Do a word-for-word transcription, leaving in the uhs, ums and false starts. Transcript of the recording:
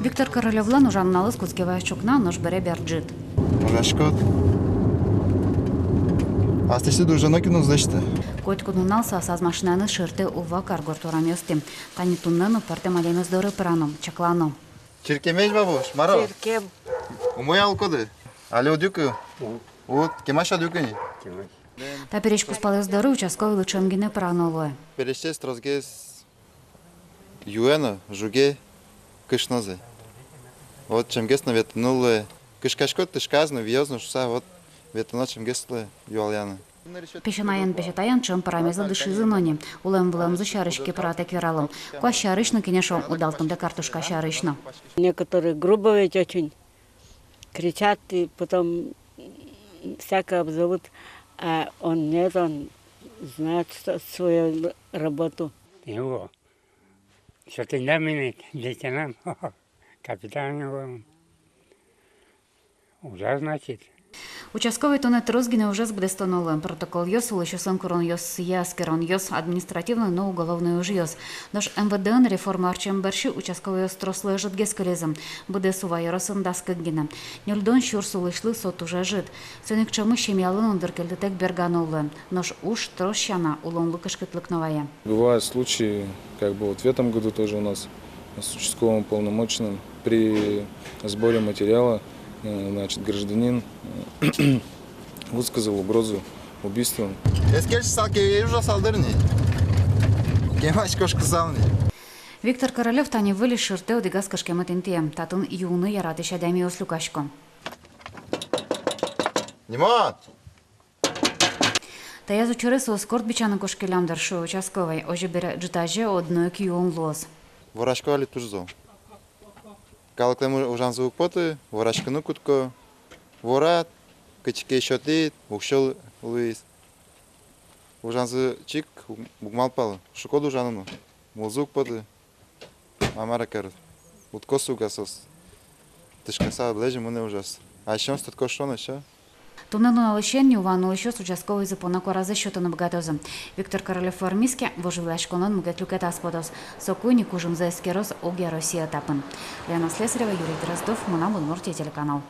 Виктор Королёвлэн ужан нуналыз кутске ваёз ӵукна, нош бере бер ӝыт. Ужаськод. Астэ сюды уже нокин уз лэсьты. Котькуд нунал со асаз машинаеныз шыртэ Ува каргурт урамъёстӥ. Тани туннэ но пӧртэм адямиос доры пырано, чаклано. Чиркемесь, бабуш, мар-о? Чиркем. Умой-а улӥськоды? Али уд юкы? Уд. Кемась-а, уд юкы ни? Кемась. Та пересь кузпалъёс доры участковойлы ӵем гинэ пырано луэ. Пересез тросгес юэ но жуге кышнозэ. Вот ӵемгес но ветлыны луэ. Кышкаськод тышказ но, виёз но шуса, вот ветлыны ӵемгес луэ юалъяны. Песянаен-песятаен ӵем пырамезлы дышизы но ни. Улэм-вылэмзы сярысь ке пыратэк верало. Куазь сярысь но кенешо, удалтымтэ картошка сярысь но. Некоторые грубо ведь очень кричат и потом всякое обзовут, а он нет, он знает, что свою работу. Его. Сётӥнда мине лейтенант, капитан его. Ужа, значит. Участковой туннэ трос гинэ ужез быдэстоно луэ. Протоколъёс, улӥсьёслэн куронъёссыя эскеронъёс, административной но уголовной ужъёс. Нош МВД-ын реформа ортчем бӧрсьы участковойёс трослы ӧжытгес кылизы. Быдэс Ува ёросын дас кык гинэ. Ньыльдон сюрс улӥсьлы со туж ӧжыт. Соин ик ӵемысь семьялы но дыр кельтытэк бергано луэ. Нош уж трос сяна, улонлы кышкытлык но вае. Бывают случаи, как бы вот в этом году тоже у нас с участковым уполномоченным при сборе материала, э, значит, гражданин, э, высказал угрозу убийством. Эскерчысал ке, ужасал дыр ни. Кемась кошкысал ни. Виктор Королёв тани выльысь шыртэ одӥгаз кышкемыт интые. Татын юыны яратӥсь адямиос люкасько. Нимат! Таяз учыре соос корт бичаны кошкиллям дыр, шуэ участковой. Озьы бере ӝытазе одно ик юон луоз. Ворасько али туж зол. Калыклэн ужанзы уг поты, вораськыны кутско. Ворад, кытчы ке сётӥд, уксё луиз. Ужанзы чик уг малпалэ. Шукод ужаны но. Мулзы уг поты. Ма мар карод. Уд косты ук-а соос. Тышкаса уд лэзьы, мынэ ужаз. А ещё соос тодӥсько шуыны, ещё. Туннэ нуналысен ни Уваын улӥсьёс участковойзы понна куаразэс сётыны быгатозы. Виктор Королёв вормиз ке, вожвылъяськонлэн мукет люкетаз потоз. Соку ини кужымзэ эскероз огъя Россия этапын. Лена Слесарева, Юрий Дроздов, «Мынам Удмуртие» телеканал.